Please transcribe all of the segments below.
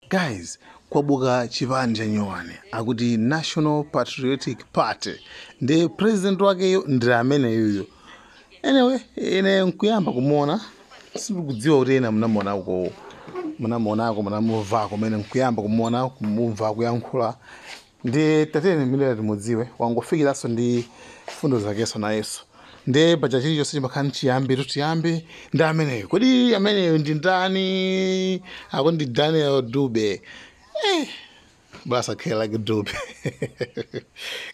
Guys, kwabuka chipani cha nyowani, akuti National Patriotic Party, ndi president wakeyo ndi ameneyuyo. Anyway, ine nkuyamba kumuona, sindikudziwa kuti ena munamuonako, munamuonako, munamumvako. Mene nkuyamba kumuona, kumumva kuyankhula, ndi tatene mmene timudziwe. Wangofikiranso ndi fundo zakenso nayenso, ndi paja chilichonse chimakhala nchiyambi. Tiyambe ndi ameneyo. Kodi ameneyo ndi ndani? Akuti ndi Daniel Dube. Basi, akhala like Dube,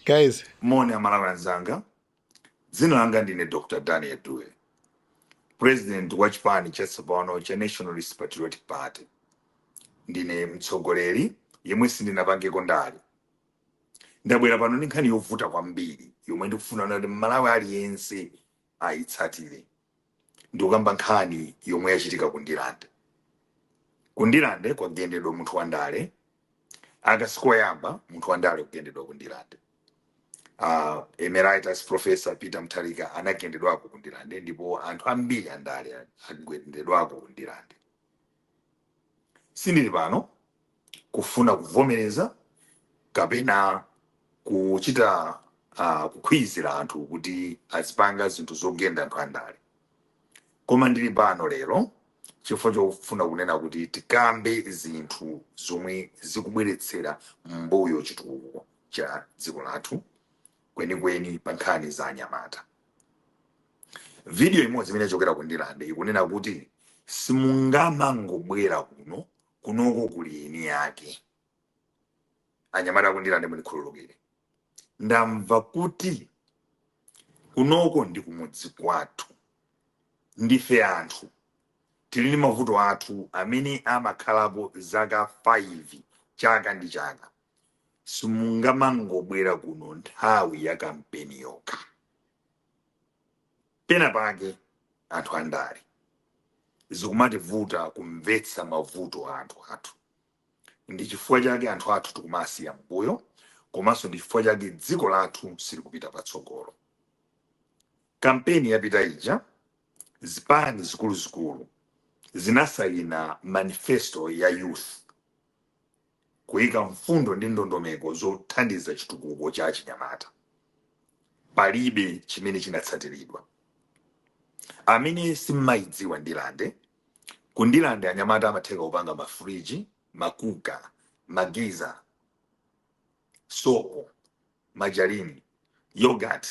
guys. Moni Amalawi anzanga, dzina langa ndine Dr Daniel Dube, president wa chipani chatsopano cha Nationalist Patriotic Party. Ndine mtsogoleri yemwe sindinapangeko ndale. Ndabwera pano ndi nkhani yovuta kwambiri yomwe ndikufuna kuti Mmalawi aliyense ayitsatire. Ndikukamba nkhani yomwe yachitika ku Ndilande. Ku Ndilande kwagendedwa munthu wandale. Akasikoyamba munthu wandale kugendedwa ku Ndilande. Emeritus Professor Peter Mutharika anagendedwako ku Ndilande, ndipo anthu ambiri andale agendedwako ku Ndilande. Sindili pano kufuna kuvomereza kapena kuchita kukhwizira anthu kuti azipanga zinthu zogenda anthu andale, koma ndili pano lero chifukwa chofuna kunena kuti tikambe zinthu zomwe zikubweretsera mbuyo chitukuko cha dziko lathu, kwenikweni pa nkhani za anyamata. Video imodzi imene ichokera ku Ndilande ikunena kuti simungamangobwera kuno, kunoko kuli eni yake. Anyamata aku Ndilande, mundikhululukire. Ndamva kuti kunoko ndi kumudzi kwathu, ndife anthu tili ndi mavuto athu amene amakhalapo zaka 5, chaka ndi chaka. Simungamangobwera kuno nthawi ya kampeni yokha. Pena pake anthu andale zikumativuta kumvetsa mavuto a anthu athu. Ndi chifukwa chake anthu athu tikumasiya mbuyo, komanso ndi chifukwa chake dziko lathu silikupita patsogolo. Kampeni yapita ija, zipani zikuluzikulu zinasayina manifesto ya youth, kuyika mfundo ndi ndondomeko zothandiza chitukuko cha chinyamata. Palibe chimene chinatsatiridwa. Amene simmayidziwa Ndilande, ku Ndilande anyamata amatheka kupanga mafriji, makuka, magiza, sopo, majarini, yogurt,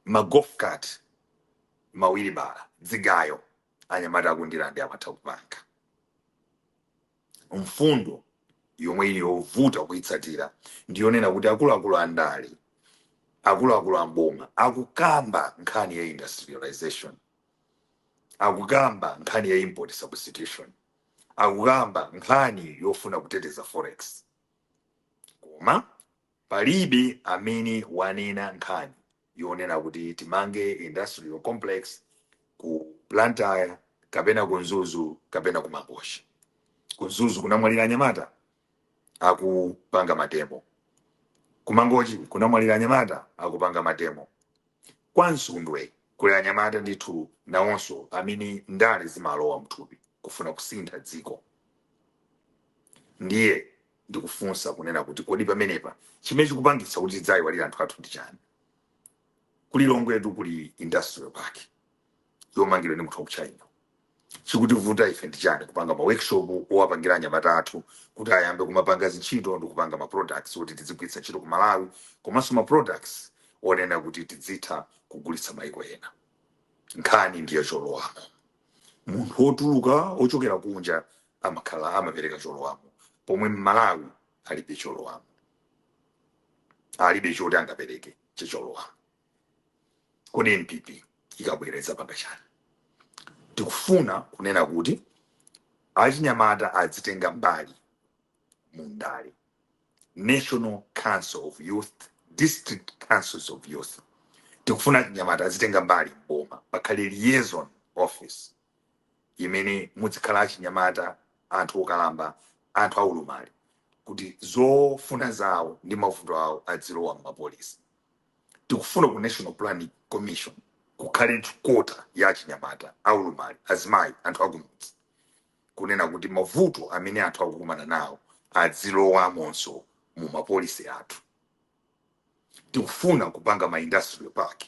magolf cart, mawilibala, dzigayo. Anyamata akundilande amatha kupanga. Mfundo yomwe ili yovuta kuyitsatira ndiyonena kuti akuluakulu andale, akuluakulu amboma akukamba nkhani ya industrialization, akukamba nkhani ya import substitution, akukamba nkhani yofuna kuteteza forex, koma palibe amene wanena nkhani yonena kuti timange industrial complex ku Blantyre kapena ku Mzuzu kapena ku Mangochi. Ku Mzuzu kunamwalira anyamata akupanga mademo, ku Mangochi kunamwalira anyamata akupanga mademo, kwa Msundwe kuli anyamata ndithu nawonso amene ndale zimalowa mthupi kufuna kusintha dziko. Ndiye ndikufunsa kunena kuti kodi pamenepa chimene chikupangitsa kuti tidzayiwalira anthu athu ndi chani? Kuli Lilongwetu kuli industrial park yomangidwa ndi munthu wa ku China. Chikutivuta ife ndi chani kupanga ma workshop owapangira anyamata athu kuti ayambe kumapanga zintchito ndi kupanga ma products kuti tizigwiritsa ntchito ku Malawi, komanso ma products onena kuti tizitha kugulitsa maiko ena? Nkhani ndiye cholowamo. Munthu wotuluka ochokera kunja amakhala amapereka cholowamo, pomwe Mmalawi alibe cholowamo, alibe choti angapereke chacholowamo. Kodi NPP ikabwera idzapanga chani? Tikufuna kunena kuti achinyamata adzitenga mbali mu ndale. National Council of Youth, district councils of youth. Tikufuna achinyamata azitenga mbali mboma, pakhale liaison office imene muzikhala achinyamata, anthu okalamba, anthu aulumali, kuti zofuna zawo ndi mavuto awo adzilowa m'mapolisi. Tikufuna ku National Planning Commission kukhale quota ya achinyamata, aulumali, azimayi, anthu akumudzi. Kunena kuti mavuto amene anthu akukumana nawo adzilowamonso mu ma policy athu. Tikufuna kupanga ma industrial park.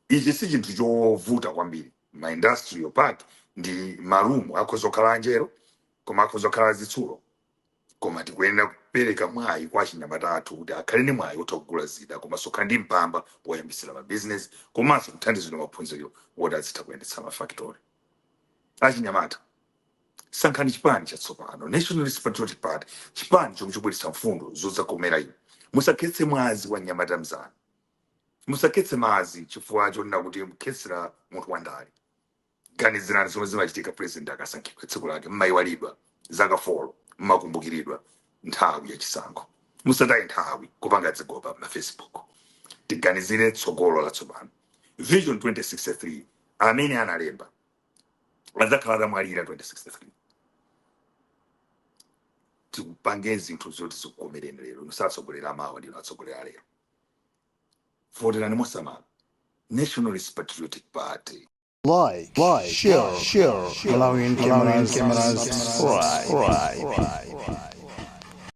Ichi si chinthu chovuta kwambiri. Ma industrial park ndi marumu, akhoza kukhala anjero koma akhoza kukhala azitsulo, koma tikuyenera kupereka mwayi kwa achinyamata athu kuti akhale ndi mwayi wotha kugula zida, komanso kukhala ndi mpamba woyambisira mabizinesi, komanso kuthandizidwa maphunziro woti azitha kuyendetsa mafactory. Achinyamata, sankhani chipani chatsopano, Nationalist Patriotic Party, chipani chomwe chobweretsa mfundo zodzakomera inu. Musakhetse mwazi wa mnyamata mzanu, musakhetse madzi chifukwa chonena kuti mukhetsera munthu wandale. Ganizirani zomwe zimachitika president akasankhidwa tsiku lake. Mmayiwalidwa zaka 4, mmakumbukiridwa nthawi yachisankho. Musataye nthawi kupanga zigoba pa Facebook. Tiganizire tsogolo latsopano. Vision 2063 amene analemba adzakhala atamwalira 2063. Tikupange zinthu zoti zikukomereni lero. Musatsogolera mawa, ndinu atsogolera lero. Voterani mosamala Nationalist Patriotic Party. Like, share, share, Malawian cameras, subscribe.